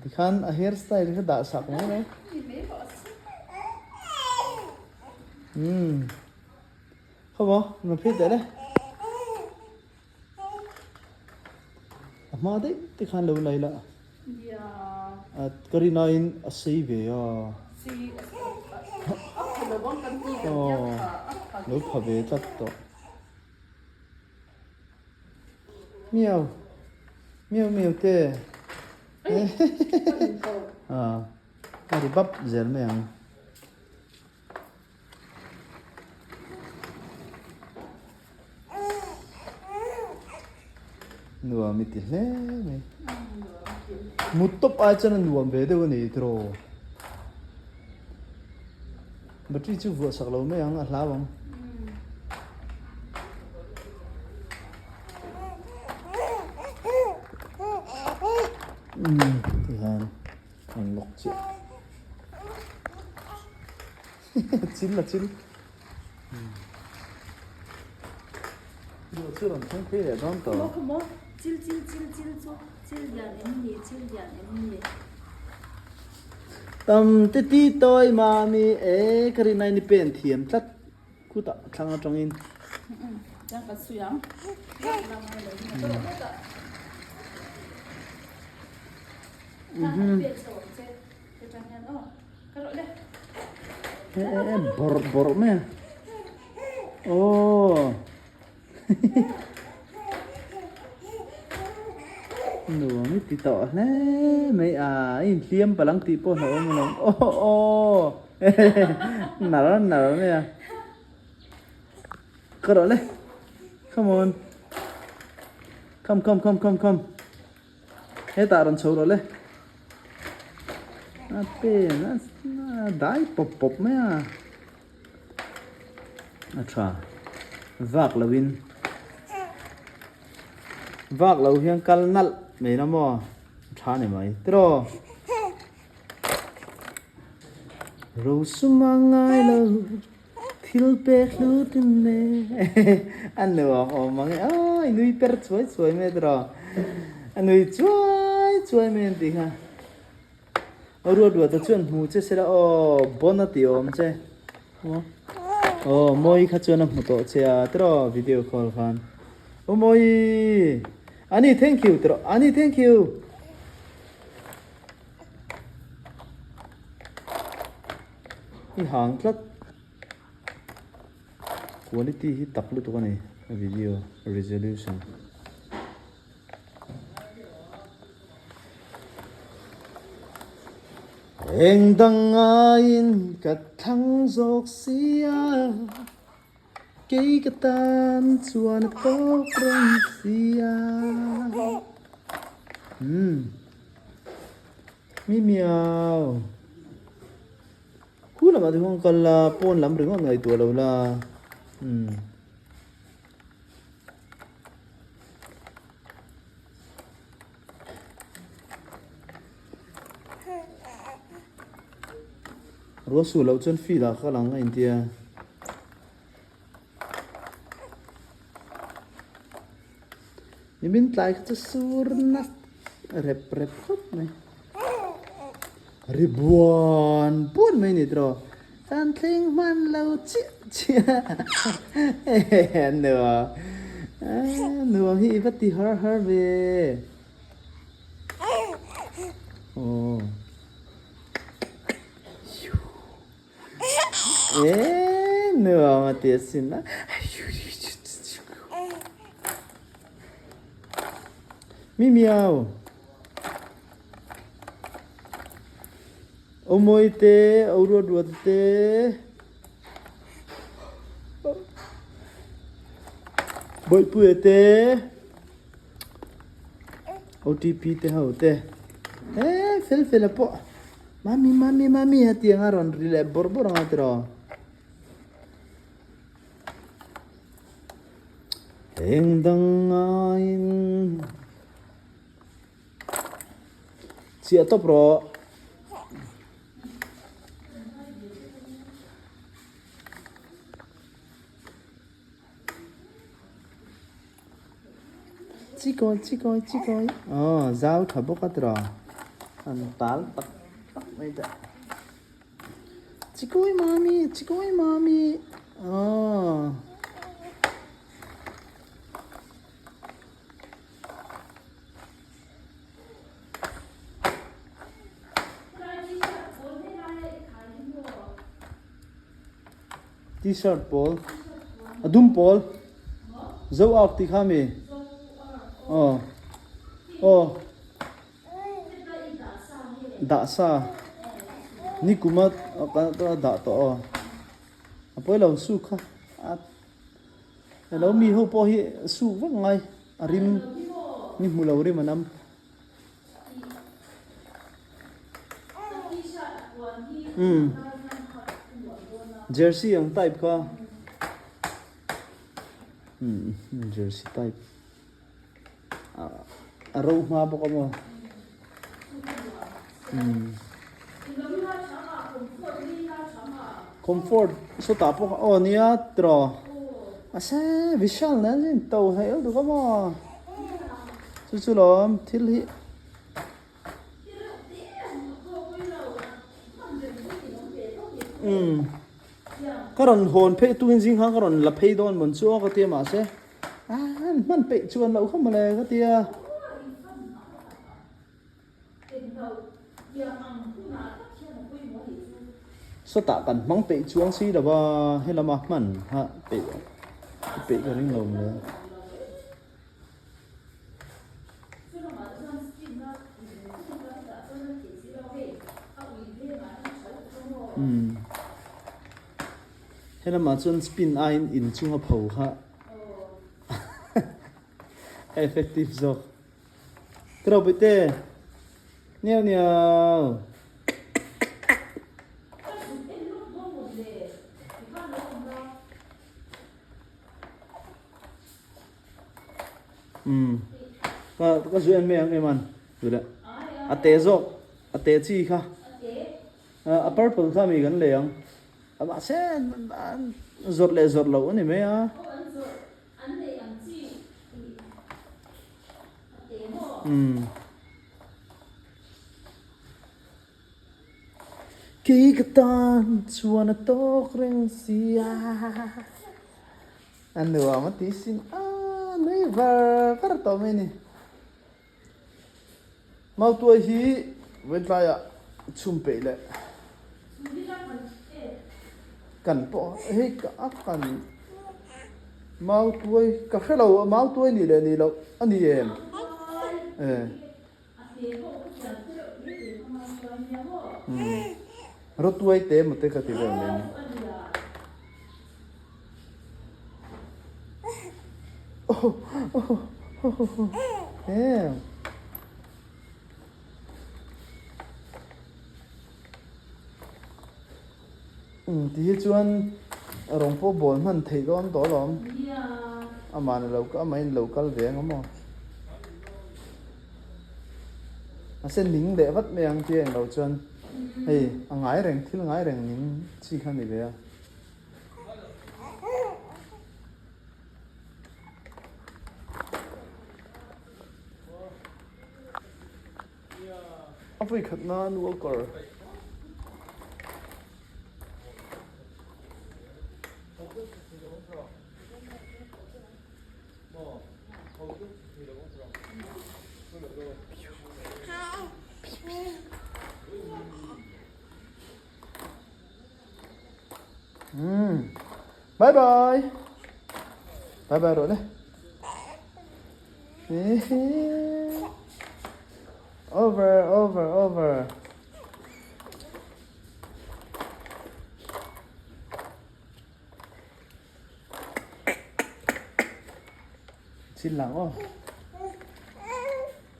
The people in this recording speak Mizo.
Tikhan a hair style kha dah sak mai mai. Umm. Khaw maw, rawn phei teh le. A hma daih te khan lo lai la. Ka rin aiin a sei ve a. Aw, lo pha ve tlat tawh. Miau, miau miau te. A ri bap zel mai ang. Nuam i ti hle mai. Mut tawp ai chuan a nuam ve deuh a ni tiraw. Battery chu vuah sak lo mai ang a hlau ang. Umm tihian an lock chiah. Chil a chil. Duh chu rawn thleng phei leh dawn tawh. Maw maw chil chil chil chil chu chil lian em ni chil lian em ni. Tam te ti tawi mami e ka rin aini pen thiam tlat khutah thlang atangin. Tiang kan sui ang. E e e bawrh bawrh mai a aww nuam i ti tawh hle mai a a inhliam palh ang tih pawh hlauhawm a lo aw aw nar nar mai a ka rawh le come on come come come come come. Hetah rawn chho rawh le. A pen a dai pawp pawp mai a. A tha. Vak lo in. Vak lo hian kal nalh mai la maw. A tha ni mai. Tiraw. Rosum a ngai lo. Thil pek hlu tin e a nuam awm ang e aw i nui per chuai chuai mai tiraw a nui chuai chuai mai an tih kha aw ruat ruat a chuan hmu che sela aw bon a tih awm che aw mawi kha chuan a hmu tawh che a tiraw video call khan aw mawi ani thank you tiraw ani thank you. I hang tlat. Quality hi tak lutuk a ni a video resolution. Eng dang ngaiin ka thlang zawk sia Kei ka tan chuan a tawk reng sia. Umm. Mi miau. Khu lamah te khuan kal la, pawn lam ringawt ngaihtuah lo la. Umm. Ruah suh loh chuan field ah ka kal ang a intia. Nimin tlai kha chu sur na rep rep khawp mai. Ri buan buan mai ni tiraw. Kan thleng hman lo chiah chiah a nuam nuam hi i va ti har har ve. Aw. E nuam a ti asin a. Mi miau. O mawi te, o ruat ruat te. Bawihpuia te. OTP te ho te. E fel fel a pawh. Mami mami mami a ti anga rawn ri leh bawrh bawrh anga tiraw. Eng dang ngaiin Chiah tawp rawh. Chikawi chikawi chikawi. Aw zau tha bawk a tiraw. Han tal tak tak mai teh. Chikawi mami, chikawi mami. Aww. T-shirt pawl a dum pawl zo ark tih kha mi aw aw dah sa nikuma ka dah tawh aw a pawi lo su kha a elo mi ho pawh hi su vek ngai a rim ni hmu lo rim an am. Umm jersey ang type kha umm jersey type a ro hma bawk a maw umm comfort sawtah pawh aw nia tiraw mahse vishal nen hian to hlei lutuk a maw. Chu chu lawm thil hi umm ka rawn hawn phei tukin zing khan ka rawn la phei dawn mawn chu aw ka tia mahse a hman peih chuan loh kha mawle ka tia. Sawtah kan hmang peih chuang si lo va, helama hman kha peih peih ka ring lo mawle. Umm helamah chuan spin aiin inchunga pho kha a effective zawk. Tiraw Puite? Niau niau. Umm ka ka zu en mai ang em an tule a te zawk a te chi kha a purple kha mi kan lei ang mahse an zawrh leh zawrh loh a ni mai a. Umm. Kei ka tan chuan a tawk reng si a. A nuam a ti sin a nui var var tawh mai a ni. Mautuai hi vawitlaiah chhum peih leh kan pawh hei a kan mautuai ka hre lo mautuai nih leh nih loh a ni em? E. Rawtuai te emaw te ka ti vel mai a ni. Ti hi chuan rawng pawh bawl hman theih dawn tawh alawm. Amah lo amah in lo kal ve ang maw. Mahse ning leh vat mai ang tia englo chuan hei a ngai reng thil ngai reng ning chi kha a ni ve a. A vui khat nan Walker. Umm bye bye bye bye rawh le over over over Chin lang aw.